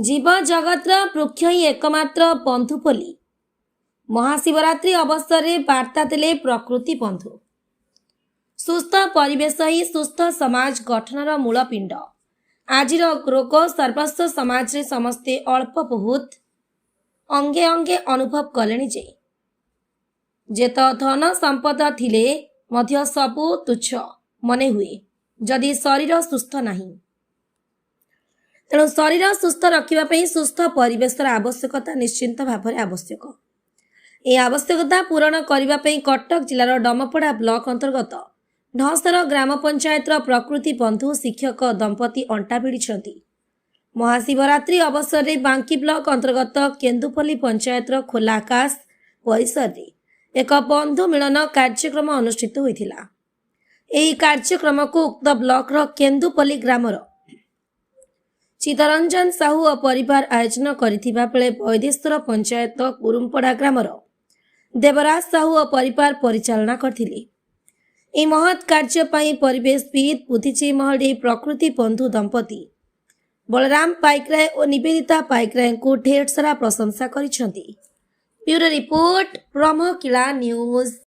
ଜୀବ ଜଗତର ବୃକ୍ଷ ହିଁ ଏକମାତ୍ର ବନ୍ଧୁ ବୋଲି ମହାଶିବରାତ୍ରି ଅବସରରେ ବାର୍ତ୍ତା ଦେଲେ ପ୍ରକୃତି ବନ୍ଧୁ। ସୁସ୍ଥ ପରିବେଶ ହିଁ ସୁସ୍ଥ ସମାଜ ଗଠନର ମୂଳ ପିଣ୍ଡ। ଆଜିର ରୋଗ ସର୍ବସ୍ୱ ସମାଜରେ ସମସ୍ତେ ଅଳ୍ପ ବହୁତ ଅଙ୍ଗେ ଅଙ୍ଗେ ଅନୁଭବ କଲେଣି ଯେ ଯେତ ଧନ ସମ୍ପଦ ଥିଲେ ମଧ୍ୟ ସବୁ ତୁଚ୍ଛ ମନେ ହୁଏ, ଯଦି ଶରୀର ସୁସ୍ଥ ନାହିଁ। ତେଣୁ ଶରୀର ସୁସ୍ଥ ରଖିବା ପାଇଁ ସୁସ୍ଥ ପରିବେଶର ଆବଶ୍ୟକତା ନିଶ୍ଚିନ୍ତ ଭାବରେ ଆବଶ୍ୟକ। ଏହି ଆବଶ୍ୟକତା ପୂରଣ କରିବା ପାଇଁ କଟକ ଜିଲ୍ଲାର ଡମପଡ଼ା ବ୍ଲକ ଅନ୍ତର୍ଗତ ଢସର ଗ୍ରାମ ପଞ୍ଚାୟତର ପ୍ରକୃତି ବନ୍ଧୁ ଶିକ୍ଷକ ଦମ୍ପତି ଅଣ୍ଟା ଭିଡ଼ିଛନ୍ତି। ମହାଶିବରାତ୍ରି ଅବସରରେ ବାଙ୍କି ବ୍ଲକ ଅନ୍ତର୍ଗତ କେନ୍ଦୁପଲ୍ଲୀ ପଞ୍ଚାୟତର ଖୋଲା ଆକାଶ ପରିସରରେ ଏକ ବନ୍ଧୁ ମିଳନ କାର୍ଯ୍ୟକ୍ରମ ଅନୁଷ୍ଠିତ ହୋଇଥିଲା। ଏହି କାର୍ଯ୍ୟକ୍ରମକୁ ଉକ୍ତ ବ୍ଲକର କେନ୍ଦୁପଲ୍ଲୀ ଗ୍ରାମର ଚିତ୍ତରଞ୍ଜନ ସାହୁ ଓ ପରିବାର ଆୟୋଜନ କରିଥିବା ବେଳେ ବୈଦେଶ୍ୱର ପଞ୍ଚାୟତ କୁରୁମ୍ପଡ଼ା ଗ୍ରାମର ଦେବରାଜ ସାହୁ ଓ ପରିବାର ପରିଚାଳନା କରିଥିଲେ। ଏହି ମହତ୍ କାର୍ଯ୍ୟ ପାଇଁ ପରିବେଶବିତ୍, ବୁଦ୍ଧିଜୀବୀ ମହଲରେ ପ୍ରକୃତି ବନ୍ଧୁ ଦମ୍ପତି ବଳରାମ ପାଇକରାୟ ଓ ନିବେଦିତା ପାଇକରାୟଙ୍କୁ ଢେର ସାରା ପ୍ରଶଂସା କରିଛନ୍ତି। Bureau report, Brahmakila news.